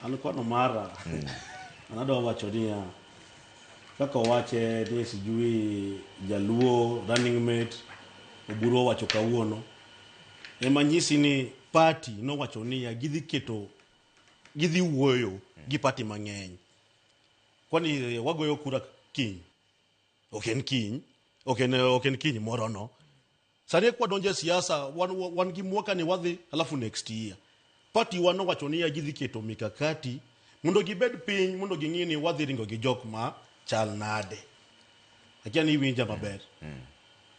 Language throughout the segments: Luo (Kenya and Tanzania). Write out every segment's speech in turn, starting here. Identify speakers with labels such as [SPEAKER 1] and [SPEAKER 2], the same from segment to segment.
[SPEAKER 1] An kwano mara, an adwa wacho niya, kaka owache ni sijui Jaluo running mate Oburu owacho kawuono, ema nyisi ni party nowacho niya gidhi keto, gidhi wuoyo gi party mang'eny. Kwani wagoyo kura kiny? Ok en kiny, ok en kiny moro no. Sani kwadonjo e siasa, wan gi mwaka ni wadhi, alafu next year. Party wa nowacho niya gidhi keto mikakati mondo gibed piny mondo ging'i ni wadhi ringo gi jok ma chal nade. Akia ni iwinja maber.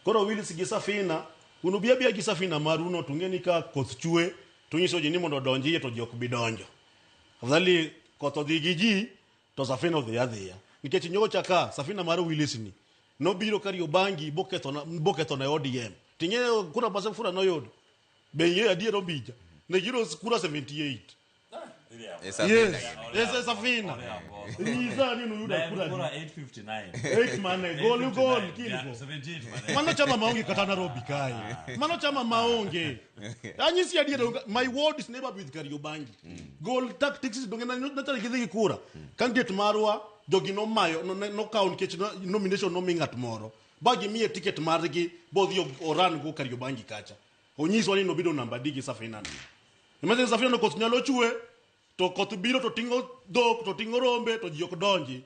[SPEAKER 1] Koro Willis gi Safina, un ubi abiya gi Safina maru no to ung'e ni ka koth chwe to unyiso ji ni mondo odonj iye to ji ok bi donjo. Afadhali koth odhi gi ji to Safina odhi adhiya. Nikech nyocha ka Safina mar Willis ni nobiro Kariobangi boketho na ODM. Ting'eyo kura ma Safuna noyudo. Be ing'eyo adier Ombija? Ne giyudo kura 78.
[SPEAKER 2] E Safina
[SPEAKER 1] Yes,
[SPEAKER 2] gini.
[SPEAKER 1] yes, e Safina. Nyisa ni noyudo
[SPEAKER 3] Ne en
[SPEAKER 1] kura
[SPEAKER 3] kura
[SPEAKER 1] adi.
[SPEAKER 3] 859.
[SPEAKER 1] 8 mane gol gol
[SPEAKER 3] 859. Yeah,
[SPEAKER 1] kingo.
[SPEAKER 3] 78 mane.
[SPEAKER 1] Mano chama maonge kata Nairobi kae. Mano chama maonge. Anyisi adier, my ward is neighbor with Kariobangi. Gol tactics donge nachalo gidhi gi kura. Candidate marwa jogi nomayo nokawo nikech nomination nomi ng'at moro. Ba gimiye ticket margi bodhi oran go Kariobangi kacha. Onyiswa ni nobedo namba adi gi Safina no. Imagine Safina no koth nyalo chwe to koth biro to ting'o dhok to ting'o rombe to ji ok donji.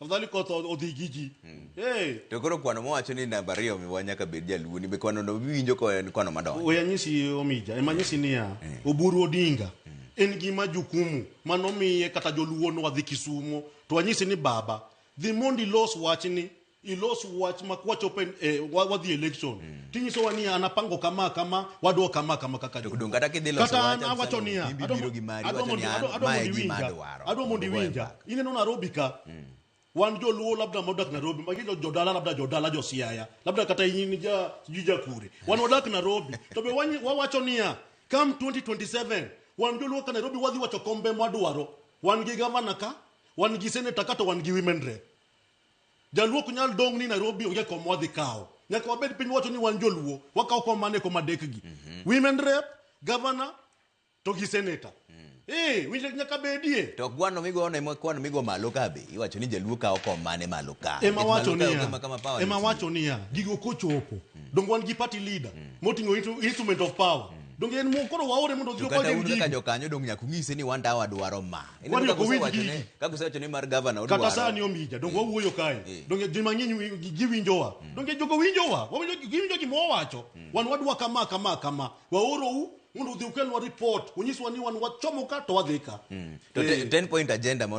[SPEAKER 1] Afadhali koth odhi gi ji. Hey.
[SPEAKER 2] To koro kwano mowacho ni namba ariyo miwa nyaka bed Jaluo ni be kwano no winjo ko en kwano madonjo.
[SPEAKER 1] We anyisi Omija, ema anyisi niya, Oburu Odinga en gima jukumu manomiye kata joluo nwadhi Kisumo to anyisi ni baba dhi mondo ilos wachni, ilos wach ma kwachopo wadhi election tinyisowa ni an apango kama kama wadwa kama kama kaka
[SPEAKER 2] To
[SPEAKER 1] joluo.
[SPEAKER 2] dong kata kidhi loso
[SPEAKER 1] Kata
[SPEAKER 2] wach
[SPEAKER 1] an awacho
[SPEAKER 2] Absalom,
[SPEAKER 1] niya,
[SPEAKER 2] in
[SPEAKER 1] adwa
[SPEAKER 2] bibiro gi mari,
[SPEAKER 1] adwa
[SPEAKER 2] iwacho ni
[SPEAKER 1] mondo-
[SPEAKER 2] an
[SPEAKER 1] adwa
[SPEAKER 2] mae
[SPEAKER 1] mondo
[SPEAKER 2] gima
[SPEAKER 1] iwinja.
[SPEAKER 2] adwaro.
[SPEAKER 1] Adwa mondo
[SPEAKER 2] Mondo goye
[SPEAKER 1] iwinja.
[SPEAKER 2] mbaka.
[SPEAKER 1] Ineno Nairobi ka wan joluo labda modak Nairobi, magi jodala labda jodala jo Siaya, labda kata in ja sijui ja kure. Wan wadak Nairobi. To be wawacho niya, come 2027, wan joluo ka Nairobi wadhi wacho kombe mwadwaro. Wan gi gavana ka, wan gi senator ka to wan gi women rep. Jaluo ok nyal dong' ni Nairobi onge kom wadhi kawo. Nyaka wabed piny wacho ni wan joluo, wakawo kom mane kom adek gi. Women rep, governor, to gi senator. Winjruok nyaka bedie.
[SPEAKER 2] To kwano migono ema kwano migo malo ka be iwacho ni Jaluo kawo kom mane malo ka.
[SPEAKER 1] Ema
[SPEAKER 2] Nikech
[SPEAKER 1] wacho
[SPEAKER 2] malo ka
[SPEAKER 1] niya,
[SPEAKER 2] onge kama power
[SPEAKER 1] ema
[SPEAKER 2] nitie.
[SPEAKER 1] wacho niya, gigo kochopo. Donge wan gi party leader moting'o instrument of power. Donge en mo koro waore mondo odhi
[SPEAKER 2] To kata
[SPEAKER 1] okony
[SPEAKER 2] un kaka
[SPEAKER 1] gigo.
[SPEAKER 2] jokanyo dong nyaka ung'ise ni wan dawa dwaro ma. Ineno
[SPEAKER 1] Kwani
[SPEAKER 2] kaka
[SPEAKER 1] ok owinj
[SPEAKER 2] usewachone-
[SPEAKER 1] gigi?
[SPEAKER 2] Kaka usewacho ni mar gavana
[SPEAKER 1] Kata
[SPEAKER 2] odwaro.
[SPEAKER 1] sani Omija, donge wawuoyo kae. Donge ji mang'eny giwinjowa. Donge jogo winjowa. Wawinjo giwinjo gima wawacho. Wan wadwa kama kama kama. Waorou mondo udhi ukelnwa report. Unyiswa ni wan wachomo ka to wadhi ka.
[SPEAKER 2] To 10 point agenda mono